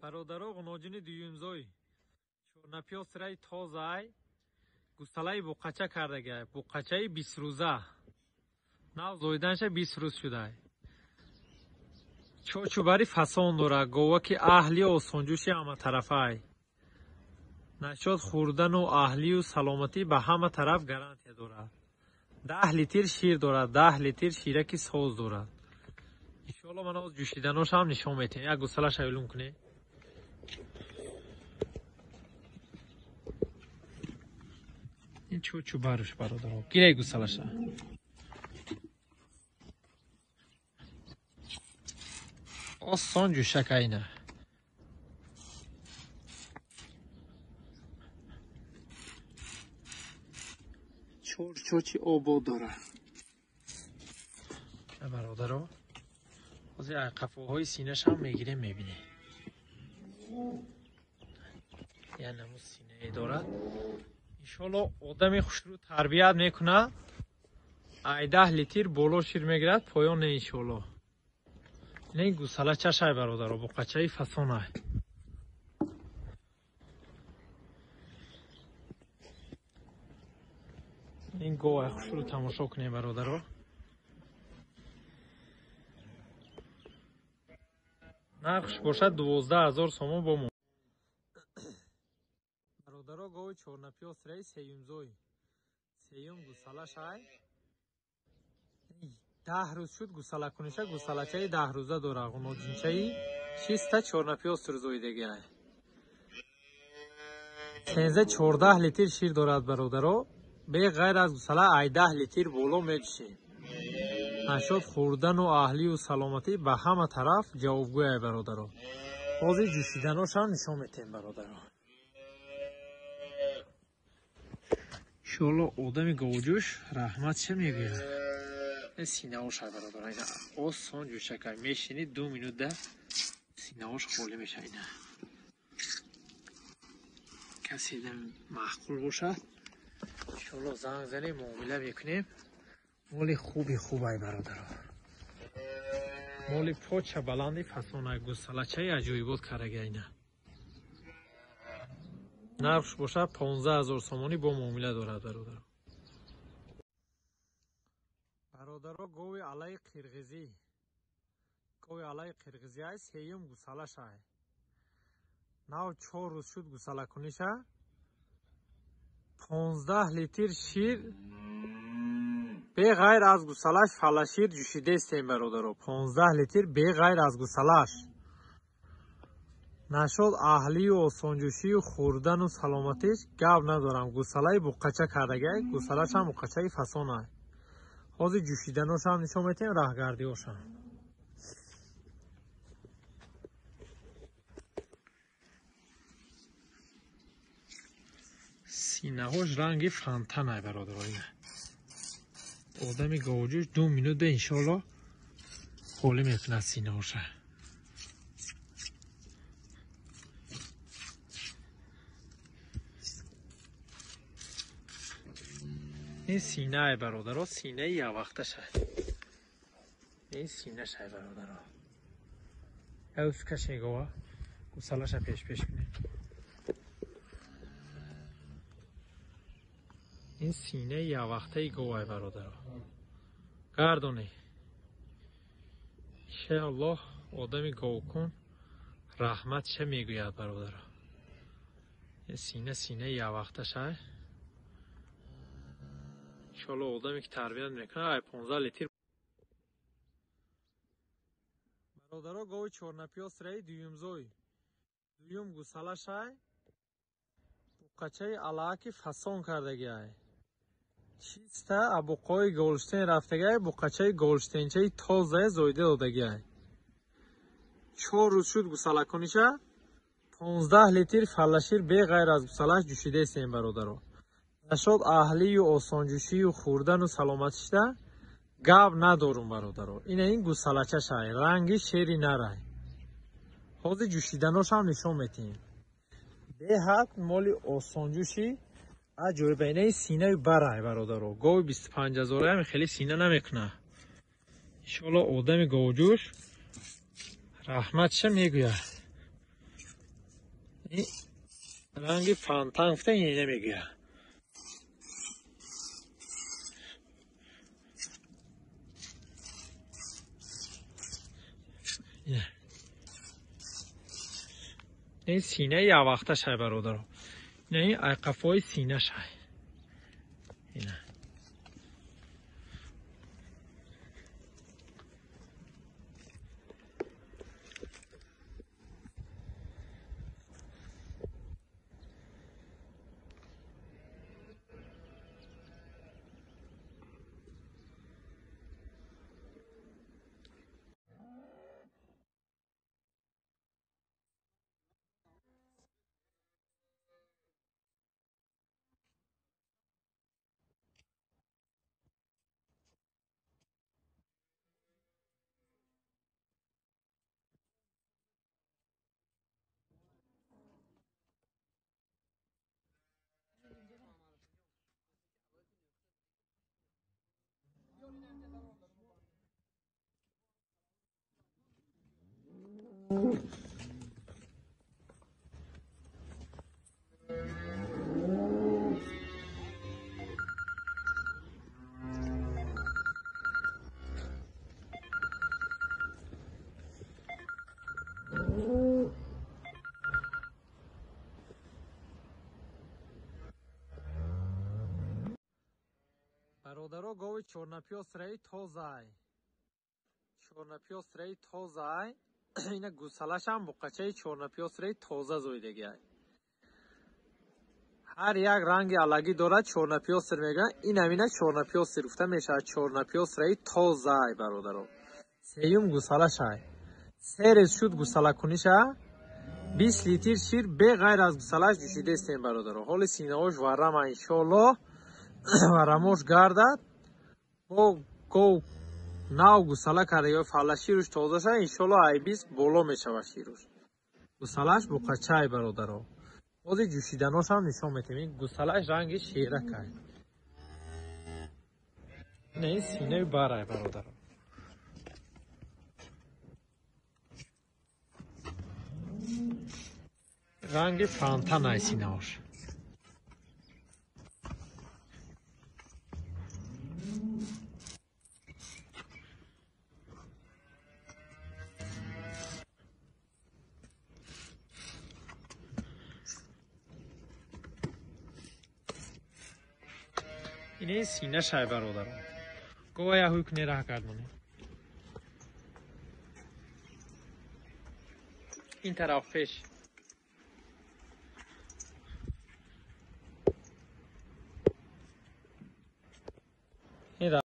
Бародаро, ғуноҷини дуюмзой чорнапиёз сираи тозай, гусалаи буқача кардагай, буқачаи 20 рӯза, нав зоиданша 20 рӯз шудай. Чочубари фасон дорад, говаки аҳли, осонҷӯши ҳаматарафай. Нашод хӯрдану аҳлию саломатӣ ба ҳама тараф гарантия дорад. 10 литр шир дорад, 10 литр шираки соз дорад. Иншоалло, ман оз ҷӯшиданошам нишон метиҳем. Як гусалаша ӯлум кунед. Ин чочу баруш, бародаро, гирей гусалаша. Осон ҷӯшак айна. Чор чочи обод дорад, бародаро. Ҳозир қафоҳои синашам мегирем, мебинем. Я намуд синае дорад. Иншоалло, одами хушрӯ тарбият мекунад, ай 10 литр боло шир мегирад, поён не, иншоалло. Ин гусала чашай, бародаро, буқачаи фасонай. Ин говай хушрӯ тамошо кунем, бародаро. Нархш бошад 12 000 сомон бо мо. Бародаро, гови чорнапиёз раи сеюмзой, сеюм гусалашай, 10 рӯз шуд гусалакуниша, гусалачаи 10 рӯза дора. Ғуноҷинчаи чиста чорнапиёз турзоидагиай. 13-14 литр шир дорад, бародаро. Беғайр аз гусала ай 10 литр боло меҷӯшем. Нашод хӯрдану аҳлию саломатӣ ба ҳама тараф ҷавобгӯяй, бародаро. Ҳозир ҷӯшиданошам нишон метиҳем, бародаро. Иншоалло, одами говҷӯш раҳматша мегӯяд. Синаоша, бародаро, ина осон ҷӯшакай. Мешини, 2 минута синаош холӣ меша. Ина касе маъқул бошад, иншоалло, занг занем, муомила мекунем. Моли хуби хубай, бародаро, моли поча баланди фасонай, гусалачаи аҷоибот карага. Ина нархш бошад 15 000 сомонӣ бо муомила дорад, бародаро. Бародаро, гови алаи қирғизӣ, гови алаи қирғизӣ ай, сеюм гусалашай, нав 4 рӯз шуд гусалакуниша. 15 литр шир беғайр аз гусалаш фалашир ҷӯшидестем, бародаро. 15 литр беғайр аз гусалаш. Нашод аҳлию осонҷӯшию хӯрдану саломатиш гап надорам. Гусалаи буққача кардагай, гусалашам буққачаи фасонай. Ҳозир ҷӯшиданошам нишон метиҳем, раҳгардиошам. Синаҳош ранги фонтанай, бародаро. Ина одами говҷӯш 2 минута, иншоалло, холӣ мекунад синаҳоша. Ин синае, бародаро, синаи явақташай. Ин синашай, бародаро. Яускаше гова гусалаша пешпеш кунем. Ин синаи явақтаи говай, бародаро. Гардоне, иншоаллоҳ, одами говкун раҳматша мегӯяд, бародаро. Ин сина синаи явақташай. Иншоалло, одаме ки тарбият мекунад, ай 15 литр. Бародаро, гови чорнапиёз раи дуюмзой, дуюм гусалашай, буққачаи алааки фасон кардагиай. Чиста абуқои голштейн рафтагиай, буққачаи голштейнчаи тозае зоида додагиай. 4 рӯз шуд гусалакуниша. 15 литр фаллашир беғайр аз гусалаш ҷӯшидаистем, бародаро. Нашод аҳлию осонҷӯшию хӯрдану саломатишда гап надорум, бародаро. Ина ин гусалачашай, ранги шери нарай. Ҳозир ҷӯшиданошам нишон метиҳем. Беҳад моли осонҷӯши аҷоиба. Инаи синаи барай, бародаро. Гови 25 ҳазораам хеле сина намекунад. Иншоалло, одами говҷӯш раҳматша мегӯяд. Ранги фонтан гуфта ина мегӯяд. Ин синаи явахташай бародаро. Ин айқафои синашай. Ина. Бародаро, гови чорнапёсраи тозай. Чорнапёсраи тозай. Ина гусалашам буқачаи чорнапёсраи тоза зоидагиай. Ҳар як ранги алагӣ дорад, чорнапёср мегӯянд. Ин ҳамина чорнапёср гуфта мешавад, чорнапёсраи тозай бародаро. Сеюм гусалашай. Се рез шуд гусалакуниша. 20 литр шир беғайр аз гусалаш ҷӯшидаистем бародаро. Ҳоли синаҳош варама иншоаллоҳ. Варамош гардад. Бо гов нав гусала карда ё фалла шируш тоза шава, иншоаллоҳ ай 20 боло мешава шируш. Гусалаш буқачай бародаро. Ҳозир ҷӯшиданошам нишон метем. Ин гусалаш ранги шеракай. Ина ин синаи барай бародаро. Ранги фонтанай синаош. Ин синашай бародаро. Гова я ҳуй куне раҳ гардонем. Ин тараф пеш.